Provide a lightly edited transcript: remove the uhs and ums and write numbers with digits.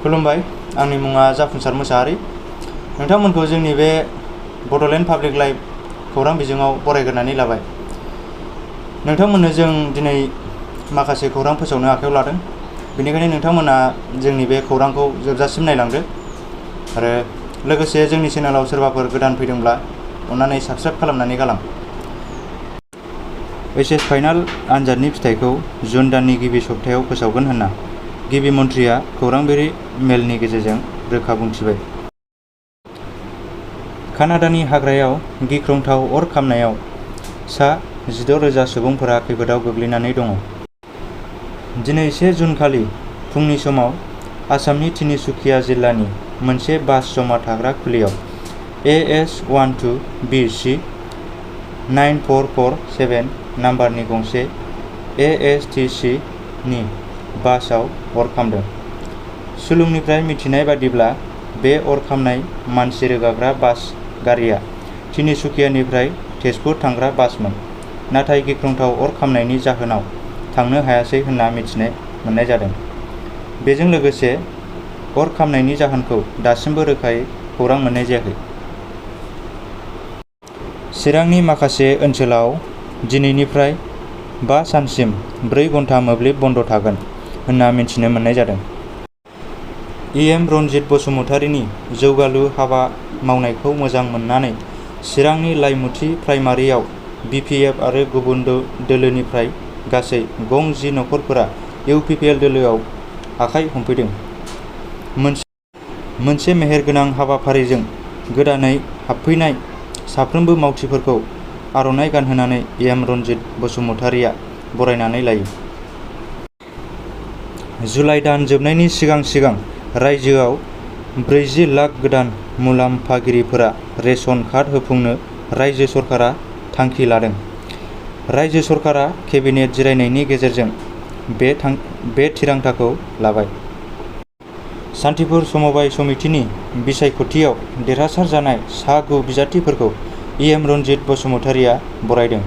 खुलुमबाय, आंनि मुङा जाफुंसार मोसाहारि। नोंथांमोनखौ जोंनि बे बड'लेण्ड पाब्लिक लाइभ खौरां बिजोङाव बरायग्रोनानै लाबाय। नोंथांमोननो जों दिनै माखासे खौरां फोसावनो आखायाव लादों, बेनिखायनो नोंथांमोना जोंनि बे खौरांखौ जोबजासिम नायलांदो आरो लोगोसे जोंनि चेनेलाव सोरबाफोर गोदान फैदोंब्ला अन्नानै साबस्क्राइब खालामनानै गालां। एचएस फाइनाल आनजादनि फिथाइखौ जुन दाननि गिबि सप्तायाव फोसावगोन होनना गिबि मन्थ्रिया खौरांगिरि मेलनि गेजेरजों रोखा बुंथिबाय। कानाडानि हाग्रायाव गिख्रंथाव अर खामनायाव सा 16,000 सुबुंफोरा खैफोदाव गोग्लैनानै दङ। दिनै 1 जुन खालि फुंनि समाव आसामनि तिनिसुकिया जिल्लानि मोनसे बास जमा थाग्रा खुलियाव AS12BC 9447 नाम्बारनि गंसे ASTC नि बासआव अर खामदों। सुलुंनिफ्राय मिथिनाय बादिब्ला बे अर खामनाय मानसि रोगाग्रा बास गारिया तिनिसुकियानिफ्राय तेजपुर थांग्रा बासमोन, नाथाय गिख्रंथाव अर खामनायनि जाहोनाव थांनो हायासै होनना मिथिनो मोननाय जादों। बेजों लोगोसे अर खामनायनि जाहोनखौ दासिमबो रोखायै खौरां मोननाय जायाखै। चिरांनि माखासे ओनसोलाव दिनैनिफ्राय 5 सानसिम 4 घन्टा मोब्लिब बन्द थागोन होनना मिथिनो मोननाय जादों। EM रनजित बसुमतारीनि जौगालु हाबा मावनायखौ मोजां मोननानै चिरांनि लाइमुथि प्राइमारियाव BPF आरो गुबुन दोलोनिफ्राय गासै गं 10 नखरफोरा UPPL दोलोआव आखाइ हमफैदों। मोनसे मेहेरगोनां हाबाफारिजों गोदानै हाबफैनाय साफ्रोमबो मावथिफोरखौ आर'नाइ गानहोनानै EM रनजित बसुमतारीया बरायनानै लायो। जुलाइ दान जोबनायनि सिगां रायजोआव 40 लाख गोदान मुलाम्फागिरिफोरा रेशन कार्ड होफुंनो रायजो सरकारा थांखि लादों। रायजो सरकारा केबिनेट जिरायनायनि गेजेरजों बे थिरांथाखौ लाबाय। सान्तिपुर समबाय समितिनि बिसायख'थियाव देरहासार जानाय सा 9 बिजाथिफोरखौ EM रनजित बसुमतारीया बरायदों।